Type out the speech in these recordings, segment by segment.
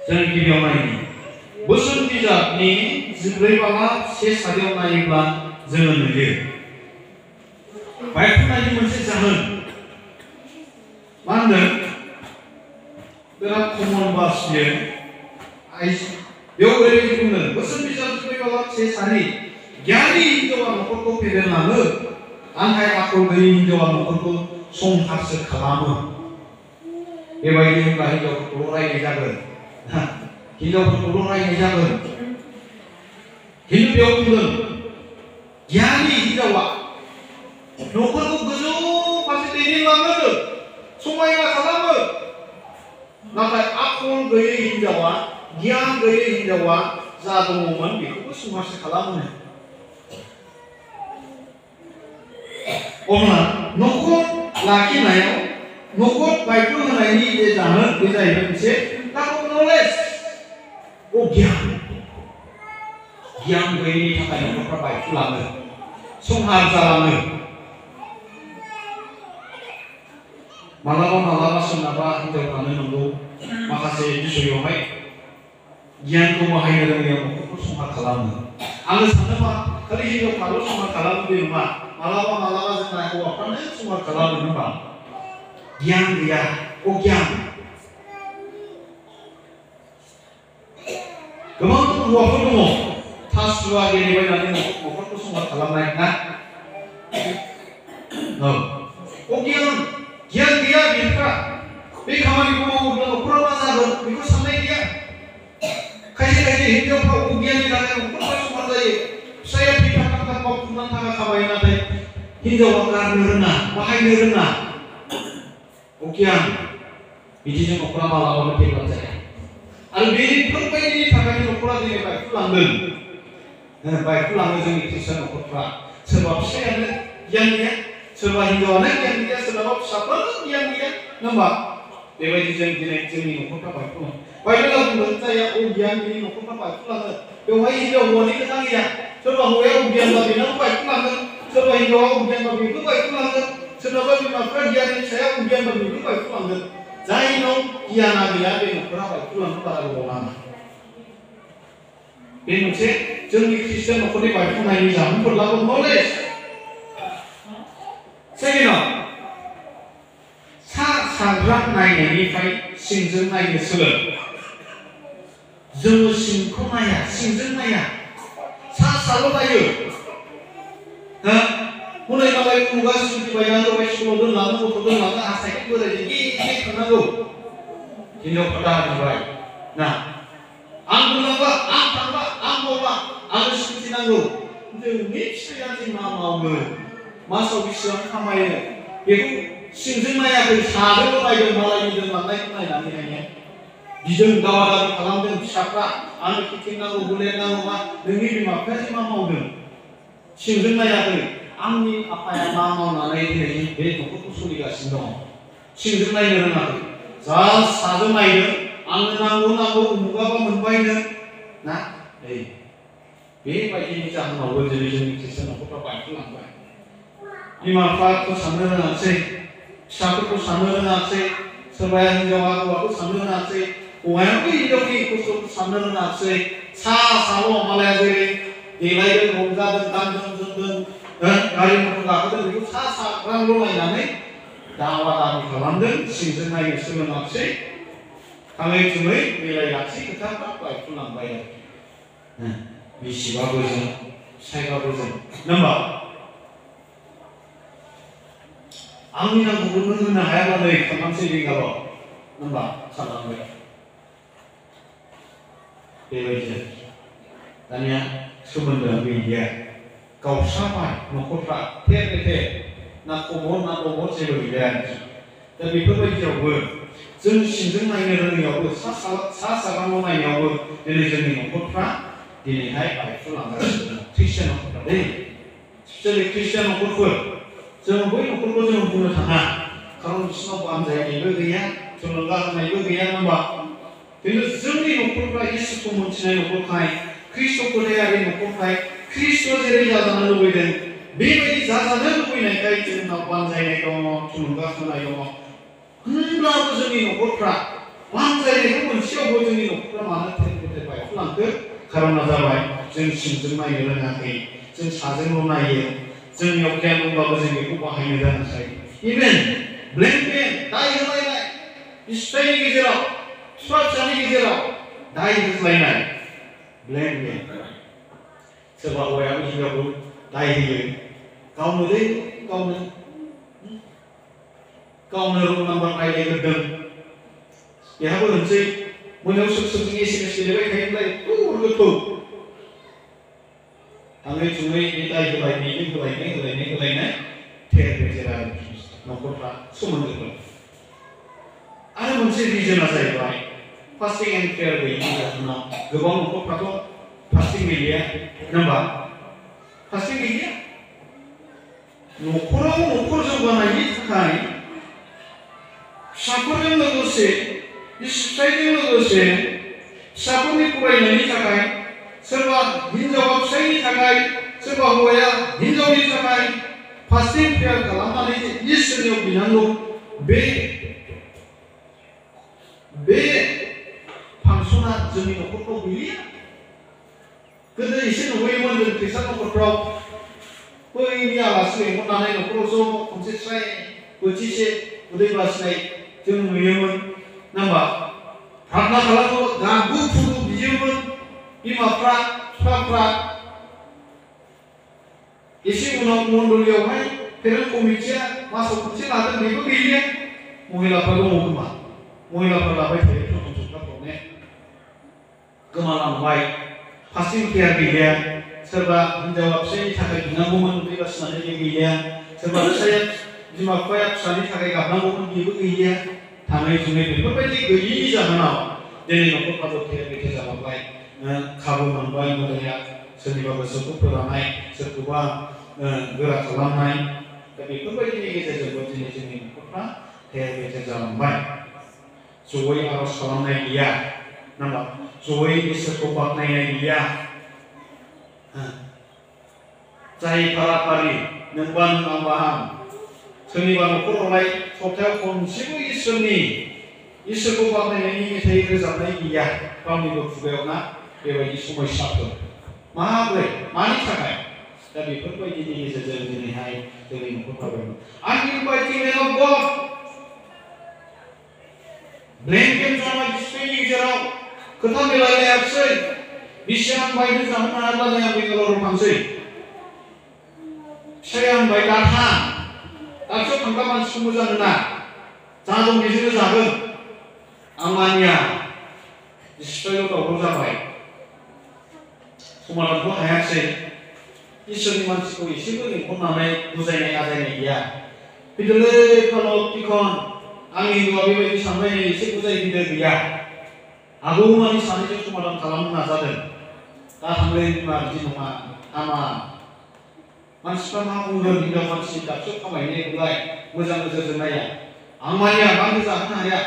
जों गिबियाव नायनि बोसोन बिजाबनि 14:4 नायोब्ला जोङो नुयो बायफुनायनि मोनसे जाहोन मा होनदों बिराद कमन बास बेयो बेयाव ओरैबायदि बुंदों बोसोन बिजाब 14:4 गियानि हिनजावा न'खरखौ फेदेरलाङो नाथाय आखल गैयै हिनजावा न'खरखौ संहारसो खालामो। बेबायदि होनब्ला हिनजावफोरखौल' रायनाय जागोन खिन्थु बेयाव बुंदों गियानि हिनजावा न'खरखौ गोजौ फारसे दैदेनलाङो समायना खालामो नाथाय आखल गैयै हिनजावा गियान गैयै हिनजावा जा दङमोन बेखौबो संहारसो खालामो। अब्ला न'खर लाखिनायाव न'खर बायफ्ल होनायनि जे जाहोन बे जाहैबाय मोनसे lack of knowledge गियान गैयैनि थाखाय न'खरफ्रा बायफ्रुलाङो संहार जालाङो। मालाबा सोरनाबा हिनजावफ्रानो नंगौ माखासे बिसयआवहाय गियानखौ बाहायनो रोङैयाव न'खरखौ संहार खालामो। आङो सानो मा खालि हिनजावफ्राल' संहार खालामो बे नङा मालाबा जोंना हौवाफ्रानो संहार खालामो होनबा गियान गैया अगियान। गोबां हौवाफोर दङ थासुवा गेलेबायनानै न'खरखौ संहार खालामनाय ना अगियान गियान गैया बिफ्रा बे खामानिखौ मावोब्ला न'खरा मा जागोन बेखौ साननाय गैया। खायसे हिनजावफ्रा अगियाननि थाखाय न'खरफ्रा संहार जायो फिसाया फैसा थाखा मावफुंनानै थाखा खामायो नाथाय हिनजावा गारनो रोङा बाहायनो रोङा अगियान बिदिजों न'खरा मालाबाबो डेभेलप जाया। आरो बेफोरबायदिनि थाखायनो न'खरा दिनै बायफ्रुलाङो जोंनि ख्रिस्टियान न'खरफ्रा सोरबा फिसायानो गियान गैया सोरबा हिनजावानो गियान गैया सोरनाबा फिसाफ्रानो गियान गैया नङा होमबा बेबायदि जों दिनै जोंनि न'खरफ्रा बायफ्रुलाङो। बाइबेलाव बुंदों जायहा अगियान गैयै न'खरफ्रा बायफ्रुलाङो बेवहाय हिनजाव हौवानि खोथा गैया सोरबा हौवाया अगियानबा बेनाबो बायफ्रुलांगोन सोरबा हिनजावा अगियानबा बेबो बायफ्रुलांगोन सोरनाबा बिमाफ्रा गियाननि फिसाया अगियानबा बेबो बायफ्रुलांगोन। जायनाव गियाना गैया बे न'खरा बायफ्रुलांनो बारा गोबाव नाङा। बे मोनसे जोंनि ख्रिस्टियान न'खरनि बायफ्रुनायनि जाहोनफोर लाबो नलेज। सेकेन्डआव सा साग्रा नायनायनिफ्राय सिंजों नायनो सोलों। जोङो सिंखौ नाया सिंजों नाया साल' नायो हनै मालाय उमुगा सुथि बायनांगौ बे स्कुलाव दोनलाङो गथ' दोनलाङो आसायखौ बोरायजों गे थांनांगौ हिनजावफ्रा दाहा बुंबाय ना आं दोनलांबा आं थांबा आं मावबा आंनो सुथि नांगौ। जोंनि फिसाया जों मा मावो मासाव बेसेबां खामायो बेखौ सिंजों नायाखै साजोंल' नायदों मालायनि दोनलांनायखौ नायनानैहाय बिजों दावा दावि खालामदों फिसाफ्रा आंनो खेथि नांगौ बुलेट नांगौ मा नोंनि बिमा बिफाया मा मावदों सिंजों नायाखै आंनि आफाया मा मावनानै दिनै बे न'खरखौ सोलिगासिनो दं सिंजों नायनो रोङाखै जा साजों नायदों आंनो नांगौ उमुगाबा मोनबायनो ना बेबायदिनि जाहोनावबो दिनै जोंनि ख्रिस्टियान न'खरफ्रा बायफ्रुलांबाय। बिमा बिफाखौ साननो रोङासै फिसाफोरखौ साननो रोङासै सोरबाया हिनजावा हौवाखौ साननो रोङासै हौवायाबो हिनजावनि खस्थ'खौ साननो रोङासै साल' मालाया जेरै देलायदों रंजादों गानदों जोमदों गारि मटर गाखोदों बेखौ साग्रांल' नायनानै दावा दाबि खालामदों सिंजों नायनो सोलोङासै थाङै थुङै मिलायासै खोथाफ्रा बायफ्रुलांबाय आरोखि बिसिबाबो जों फिसायबाबो जों नङा आंनि नांगौखौ नों होनो हायाब्ला नै खालामसै बेगाल' होनबा सानलांबाय बेबायदि दानिया सोमोन्दोआ गैलिया गावस्राबाय न'खरफ्रा थे ना खबर जेबो गैया आरोखि। दा बेफोरबायदियावबो जों सिंजों नायनो रोङैयावबो सा साग्रांल' नायनायावबो दिनै जोंनि न'खरफ्रा दिनैहाय बायफ्रुलांगासिनो दं ख्रिस्टियान न'खरफ्रा स्पेसियेलि ख्रिस्टियान न'खरफोर जों बै न'खरखौ जों बुंनो थाङा खारन बिसोरनाव बानजायनायबो गैया थुलुंगा होनायबो गैया नङा होमबा खिन्थु जोंनि न'खरफ्रा इसोरखौ मोनथिनाय न'खरखाय ख्रिस्ट' फोथायारि न'खरखाय ख्रिस्ट' जेरै जाजानो लुबैदों बेबायदि जाजानो लुबैनायखाय जोंनाव बानजायनाय दङ थुलुंगा होनाय दङ होनब्लाबो जोंनि न'खरफ्रा बानजायनायखौ मोनसेयावबो जोंनि न'खरा मानो थेर बायफ्लांखो? खारना जाबाय जों सिंजों नायनो रोङाखै, जों साजोंल' नायो, जोंनियाव गियान दंबाबो जों बेखौ बाहायनो रोङाखै। इभेन ब्लेम गेम, दाय होलायनाय, बिसिफायनि गेजेराव, बिफा फिसानि गेजेराव दाय होलायनाय, ब्लेम गेम। सोरबा हौवायाबो हिनजावखौ दाय होयो, गावनो रं नाम्बार रायलायग्रोदों, बेहाबो होनसै मोनायाव सोरजों SMS गेलेबाय थायोब्ला एथ' गोथौ थाङै थुङै बे दाय होलायनाय थेर बेथेर आरो न'खरफ्रा सोमोन्दोफोर। आरो मोनसे रिजोना जाहैबाय फास्टिं एन्ड प्रेयार गैयैनि जाहोनाव गोबां न'खरफ्राथ' फास्टिं गैलिया, नङा होमबा? फास्टिं गैलिया। न'खराव न'खर जौगानायनि थाखाय फिसाफोरजों लोगोसे, फिसायजों लोगोसे फिसाफोरनि फरायनायनि थाखाय, सोरबा हिनजावा फिसायनि थाखाय, सोरबा हौवाया हिनजावनि थाखाय फास्टिं प्रेयार खालामनानै इसोरनियाव बिनांगौ। बे फांसना जोंनि न'खरफ्राव गैलिया। गोदो एसे नुयोमोन जों खृष्टान न'खरफ्राव बैनि आलासि लेंहरनानै न'खराव ज' खनसे स्राय बोथिसे उदै बासिनाय जों नुयोमोन, नङा होमबा? प्रार्थना खालामो, गाबु फुरु बियोमोन बिमाफ्रा, बिफाफ्रा। एसे उनाव मण्डलियावहाय पेरेन्ट कमिटिया मासाव खनसे लादों, बेबो गैलिया। महिलाफ्रा दङ खोमा, महिलाफ्रा लाबाय थायो प्रथम सप्ताफ्राव ने, गोमालांबाय। फास्टिं प्रेयार गैलिया। सोरबा हिनजावा फिसायनि थाखाय बिनांगौमोन, उदै बासिनानै बे गैलिया। सोरबा फिसाया बिमा बिफाया फिसानि थाखाय गाबनांगौमोन, बेबो गैलिया। थाङै थुङै बेफोरबायदि गैयिनि जाहोनाव दिनै न'खरफ्राबो थेर बेथेर जालांबाय। खाबु मोनबाय मोदाया सोरनिबा गोसोखौ फोराननाय, सोरखौबा गोरा खालामनाय। दा बेफोरबायदिनि गेजेरजोंबो दिनै जोंनि न'खरफ्रा थेर बेथेर जालांबाय। जयै आर'ज खालामनाय गैया, नङा होमबा? जयै इसोरखौ बाख्नायनाय गैया। जाय फाराफारि नोंबा नों आंबा आं, सोरनिबा न'खरावलाय सप्तायाव खनसेबो इसोरखौ बाख्नायनायनि मेथाइ रोजाबनाय गैया रावनिबो खुगायाव ना। बेबायदि समस्याफोर माब्रै, मानि थाखाय? दा बेफोरबायदिनि गेजेरजों दिनैहाय जोंनि न'खरफ्राबो आनइनभाइटेड मेन अफ गड ब्लेम गेम जानाय बिसिनि गेजेराव खोथा मिलायलायाखिसै। बिसिया आंबायनो जाहोनो हायाब्लानो आं बेंगालराव थांसै, फिसाया आंबाय दा थां, दाबसेयाव थांबा मानसिखौ मोजां मोना, जा दं बेजोंनो जागोन। आं मानिया, बिसिफायल' दावराव जाबाय, समाधानखौ हायासै। इसोरनि मानसिखौ एसेबो लेंहरनानै बुजायनाय आजायनाय गैया। फैदोलै फालक टिकन, आंनि हिन्दुआ बेबायदि सानबाय, एसे बुजायफैदो, गैया। हागौमानि सानैजों समाधान खालामनो नाजादों। दा थांलै बिमा, बिदि नङा, हामा। मानसिफ्रा मा बुंगोन, हिनजाव मानसि दाबसेयाव खामायनायखौलाय मोजां नोजोरजों नाया। आं मानिया, मानो जाहोनो हाया,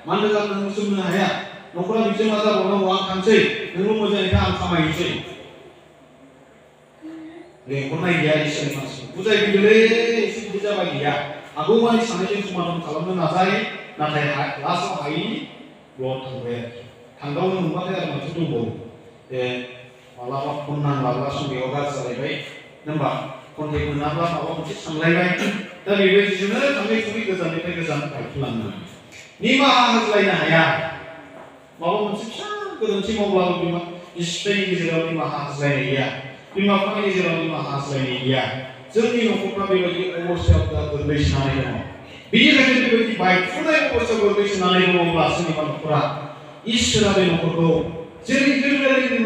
मानो जाहोनो सोमनो हाया, न'खरा बिजों मा जाबावनांगौ, आं थांसै, नोंल' मोजाङै था, आं खामायनोसै। लेंहरनाय गैया इसोरनि मानसिखौ, बुजायफैदोलै एसे बिदि जाबाय, गैया। हागौमानि सानैजों समाधान खालामनो नाजायो, नाथाय लास्टआव हायैनि ब्लड थांबाय आरोखि। थांदावनो मोनबाथाय आरो मोनसे दंबावो, मालाबा फन नांलाब्ला संदेआव गाज्रि जालायबाय, नङा होमबा? कन्टेक्ट मोनाब्ला माबा मोनसे सानलायबाय। दा बेबायदिजोंनो थाङै थुङै गोजाननिफ्राय गोजान बायफ्लाङो। निमाहा होलायनो हाया। माबा मोनसे फिसा गोरोन्थि मावब्लाबो बिसिफायनि गेजेराव निमाहा होलायनाय गैया, बिमा बिफानि गेजेराव निमाहा होलायनाय गैया। जोंनि न'खरफ्रा बेबायदि अबस्थायाव दा गोग्लैसोनानै दङ। बेनिखायनो बेबायदि बायफ्रुनाय अबस्थायाव गोग्लैसोनानै दङब्ला सोरनिबा न'खरा, इसोरा बे न'खरखौ जेरै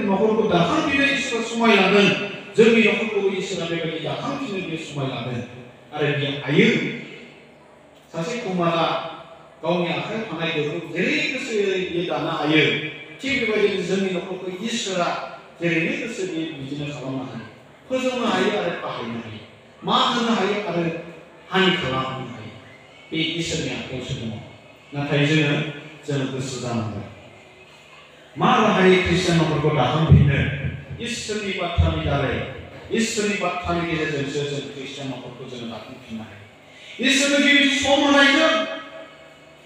न'खरखौ दाखांफिनो इसोरा समाय लादों, जोंनि न'खरखौ इसोरा बेबायदि दाखांफिनो बे समाय लादों। आरो बियो हायो। सासे कुमारा गावनि आखायाव थानाय दोखौ जेरै गोसो बियो दानो हायो। थिग बेबायदिनो जोंनि न'खरखौ इसोरा जेरैनो गोसो बिदिनो खालामनो हायो, फोजौनो हायो आरो बाहायनो हायो, मा होनो हायो आरो हानि खालामनो हायो। बे इसोरनि आखायावसो दङ। नाथाय जोङो गोसो जानांगोन। मा राहायै ख्रिस्टियान न'खरखौ दाखांफिननो? इसोरनि बाथ्रानि दारै, इसोरनि बाथ्रानि गेजेरजोंसो जों ख्रिस्टियान न'खरखौ जोङो दाखांफिननो हायो। इसोरनि गिबि सम होनायजों,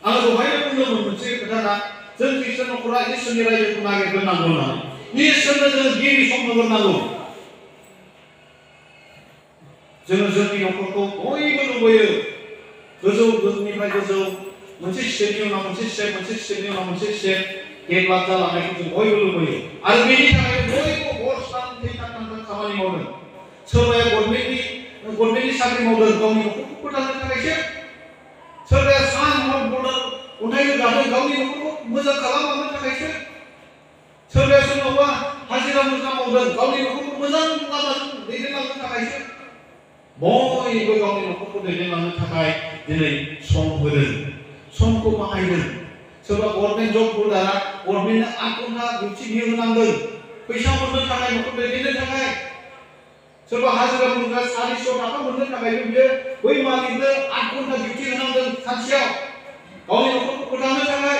आं दहायनो बुंदोंमोन मोनसे खोथा ना, जों खृष्टान न'खरा इसोरनि रायजोखौ नागिरग्रोनांगौ होननानै इसोरनो जोङो गिबि सम होग्रोनांगौ। जोङो जोंनि न'खरखौ बयबो लुबैयो गोजौनिफ्राय गोजौ मोनसे स्टेपनि उनाव मोनसे स्टेप मोनसे स्टेपनि उनाव मोनसे स्टेप डेभेलप जालांनायखौ जों बयबो लुबैयो आरो बेनि थाखाय बयबो हर सान थैथां खामानि मावदों। सोरबाया गभर्नमेन्टनि साख्रि मावदों गावनि न'खरखौ फोथांनो थाखायसो, सोरबाया सान हर बर्डार अन्थाइ रोगादों गावनि न'खरखौ मोजां खालामलांनो थाखायसो, सोरबाया सोरनावबा हाजिरा मुजिरा मावदों गावनि न'खरखौ मोजां लामाजों दैदेनलांनो थाखायसो। बयबो गावनि न'खरखौ दैदेनलांनो थाखाय दिनै सम होदों, समखौ बाहायदों। सोरबा गभर्नमेन्ट जब होग्राया गभर्नमेन्टनो 8 घन्टा डिउटि बियो होनांदों फैसा मोननो थाखाय, न'खर दैदेननो थाखाय। सोरबा हाजिरा मावग्रा 400 थाखा मोननो थाखाय बियो बै मालिकनो 8 घन्टा डिउटि होनांदों सानसेयाव गावनि न'खरखौ फोथांनो थाखाय।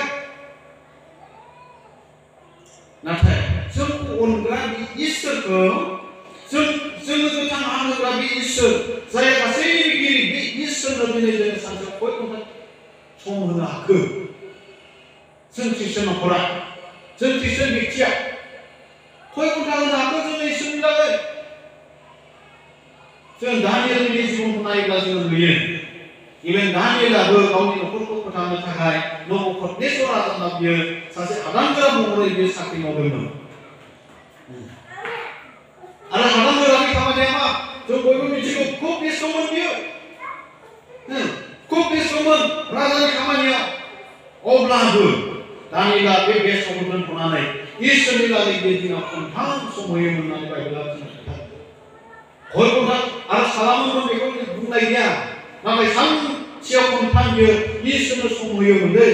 नाथाय जोंखौ अनग्रा बे इसोरखौ जोङो गोथां हा होग्रा बे इसोर जाय गासैनि बिगिरि बे इसोरनो दिनै जोङो सानसेयाव कय घन्टा सम होनो हाखो? जों खृष्टान न'खरा, जों खृष्टान व्यक्तिया कय घन्टा होनो हाखो जोङो इसोरनि थाखाय? जों दानियेलनि जिबनखौ नायोब्ला जोङो नुयो इभेन दानियेलाबो गावनि न'खरखौ फोथांनो थाखाय नबुकदनेस्वर राजाना बियो सासे हादानगोरा महरै बियो साख्रि मावदोंमोन। आरो हादानगोरानि खामानिया मा? जों बयबो मिथिगौ खुब बेस्थ'मोन बियो, खुब बेस्थ'मोन राजानि खामानियाव। अब्लाबो दानियेला बे बेस्थ'खौ दोनथ'नानै इसोरनि लागै बे दिनाव खनथाम सम होयोमोन होननानै बाइबेला जोंनो खिन्थादों। कय घन्टा आरो खालामोमोन बेखौ बुंनाय गैया, नाथाय सानसेयाव खनथाम बियो इसोरनो सम होयोमोन दै।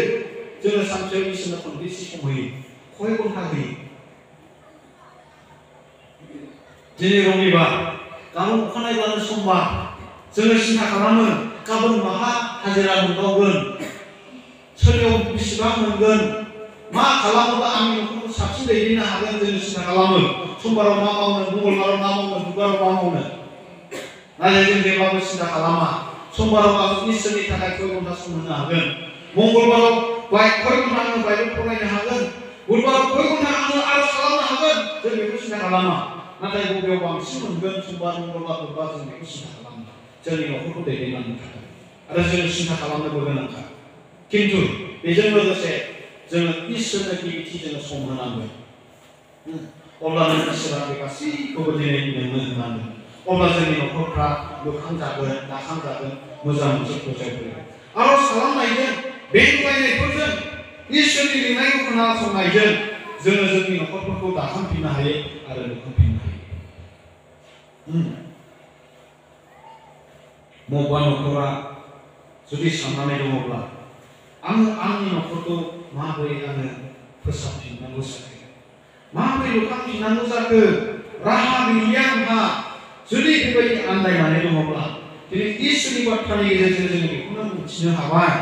जोङो सानसेयाव इसोरनो खनबेसे सम होयो? कय घन्टा होयो? दिनै रबिबार, गाबोन अखानायब्लानो समबार, जोङो सिन्था खालामो गाबोन माहा हाजिरा मोनबावगोन, सोरनियाव बेसेबां मोनगोन, मा खालामोबा आंनि न'खरखौ साबसिन दैदेननो हागोन जोङो सिन्था खालामो। समबाराव मा मावनो, मंगलबाराव मा मावनो, बुधबाराव मा मावनो। नाथाय जों जेब्लाबो सिन्था खालामा समबाराव आं इसोरनि थाखाय कय घन्टा सम होनो हागोन, मंगलबाराव कय घन्टा आङो बाइबेल फरायनो हागोन, बुधबाराव कय घन्टा आङो आरज खालामनो हागोन, जों बेखौ सिन्था खालामा। नाथाय बबेयाव बांसिन मोनगोन समबार, मंगलबार, बुधबार जों बेखौ सिन्था खालामो जोंनि न'खरखौ दैदेनलांनो थाखाय। आरो जों सिन्था खालामनोबो गोनांथार। खिन्थु बेजों लोगोसे जोङो इसोरनो गिबिथि जोङो सम होनांगोन। अब्लानो इसोरा बे गासैखौबो दिनै नोंनो होनांगोन। अब्ला जोंनि न'खरफ्रा बोखांजागोन, दाखांजागोन, मोजां मोनसे पर्यायाव फैगोन। आरज खालामनायजों, बेंलायनायफोरजों, इसोरनि लिंनायखौ खोनासंनायजों जोङो जोंनि न'खरफोरखौ दाखांफिननो हायो आरो बोखांफिननो हायो। बबेबा न'खरा जुदि साननानै दङब्ला आङो आंनि न'खरखौ माबोरै आङो फोसाबफिननांगौ जाखो, माबोरै बोखांफिननांगौ जाखो, राहा गैलिया आंहा, जुदि बेबायदि आन्दायनानै दङब्ला दिनै इसोरनि बाथ्रानि गेजेरजों जोङो बेखौनो मिथिनो हाबाय।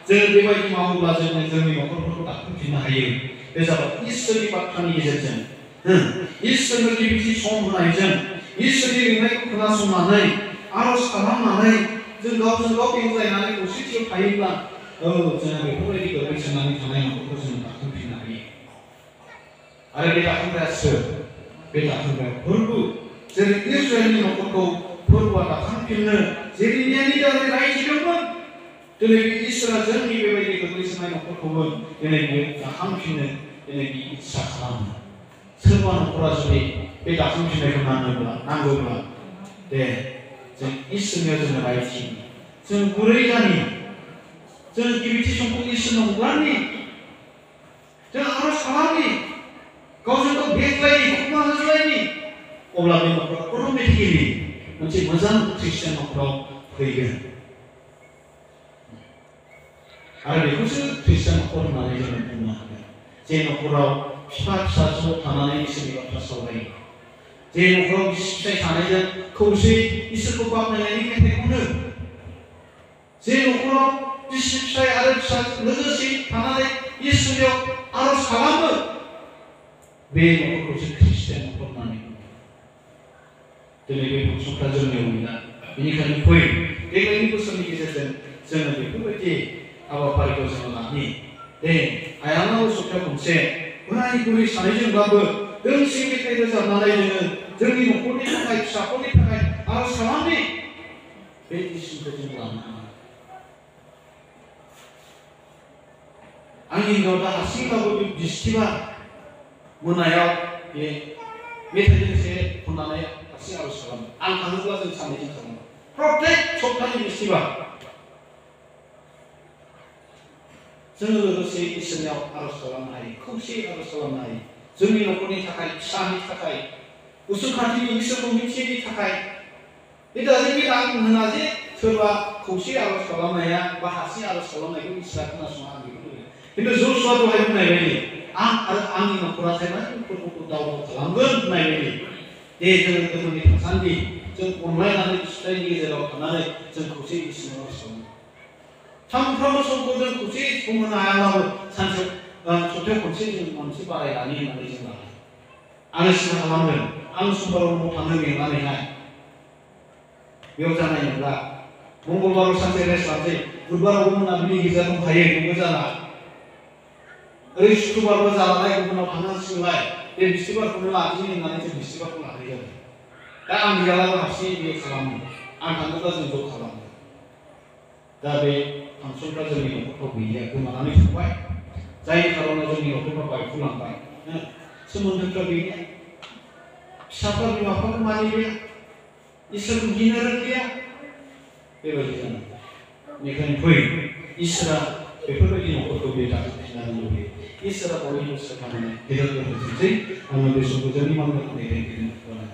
जोङो बेबायदि मावोब्ला जोङो जोंनि न'खरफोरखौ दाखांफिननो हायो। बे जाबाय इसोरनि बाथ्रानि गेजेरजों, इसोरनो गिबिथि सम होनायजों, इसोरनि लिंनायखौ खोनासंनानै आरज खालामनानै जों गावजों गाव बेंलायनानै खौसेथियाव थायोब्ला जोङो बेफोरबायदि गोग्लैसोनानै थानाय न'खरखौ जोङो दाखांफिननो हायो। आरो बे दाखांग्राया सोर? बे दाखांग्राया फोरबो। जेरै इस्राएलनि न'खरखौ फोरबोआ दाखांफिननो जेरेमियानि दारै रायजिदोंमोन, दिनै बे इसोरा जोंनि बेबायदि गोग्लैसोनाय न'खरखौबो दिनै बे दाखांफिननो दिनै बे इस्सा खालामो। सोरबा न'खरा जुदि बे दाखांफिननायखौ नांगौब्ला दे जों इसोरनियाव जोङो रायजि, जों गुरै जानि, जों गिबिथि समखौ इसोरनो हगारनि, जों आरज खालामनि, गावजों गाव बेंलायनि, खुमा होज्लायनि। अब्ला बे न'खरा अट'मेटिकेलि मोनसे मोजां ख्रिस्टियान न'खराव फैगोन। आरो बेखौसो ख्रिस्टियान न'खर होननानै जोङो बुंनो हागोन। जे न'खराव बिफा फिसा ज' थानानै इसोरनि बाथ्रा सावरायो, जे न'खराव बिसि फिसाय सानैजों खौसेयै इसोरखौ बाख्नायनायनि मेथाइ खनो, जे न'खराव बिसि फिसाय आरो फिसा लोगोसे थानानै इसोरनियाव आरज खालामो, बे न'खरखौसो ख्रिस्टियान न'खर होननानै बुङो। दिनै बे फंक्सनफ्रा जोंनियाव गैला, बेनिखायनो फै देग्लायनि बोसोरनि गेजेरजों जोङो बेफोरबायदि हाबाफारिखौ जोङो लानि। 네, 다양한 소표 공세, 우리 사회적으로 등신 밑에 자라나는 정리 목걸이 타가이, 사건이 타가이, 아우 사람이 베이지신도 않나. 아니 너다 하신다고 비스티바 뭐나요? 예, 메타진세 본나나요? 하시하고 사람, 안 가는 것은 참내진 사람. 프로텍 속하는 비스티바. 저는 그것이 있으며 아로살람나이, 컵시 아로살람나이, 정리 목걸이 타가이, 사미 타가이, 우스카티니 있어도 미치기 타가이. 이따 이랑 하나지 서로가 컵시 아로살람나이야, 바하시 아로살람나이 이스라크나 수마하기. 근데 조수아도 해보면 왜? 앙이는 보라색만 그렇고 나오고 랑근 나이니. 저는 그분이 당산디, 전 온라인 하는 스타일이 제가 하나는 전 컵시 있으면 참 프로모션 고전 굳이 보면 아야하고 산책 조퇴 고치는 뭔지 봐야 아니 말이지만 아저씨가 하면 아무 순발로 못 하는 게 아니야. 명장난이다. 몽골바로 산책해서 한테 불바로 보면 나비 기자는 가해 그거잖아. 그래 슈트바로 자라나 그거는 방한 쓰라이. 내 미스티바 보면 아직은 나는 좀 미스티바 보면 안 되거든. 딱 미라라고 합시 이게 사람 안 간다고 좀 가라. 다음에 방송까지 이렇게 보이냐 그만하는 정말 자기 가로는 저기 어떻게 봐요 불난다 스문득적이냐 사업이 와서 말이야 있어도 기내를이야 이러지잖아 내가 보이 이스라 베풀어지는 것도 비다 지나는 우리 이스라 보이는 것을 하는 이런 것을 진짜 아무도 소부전이 만든 내게 되는 거는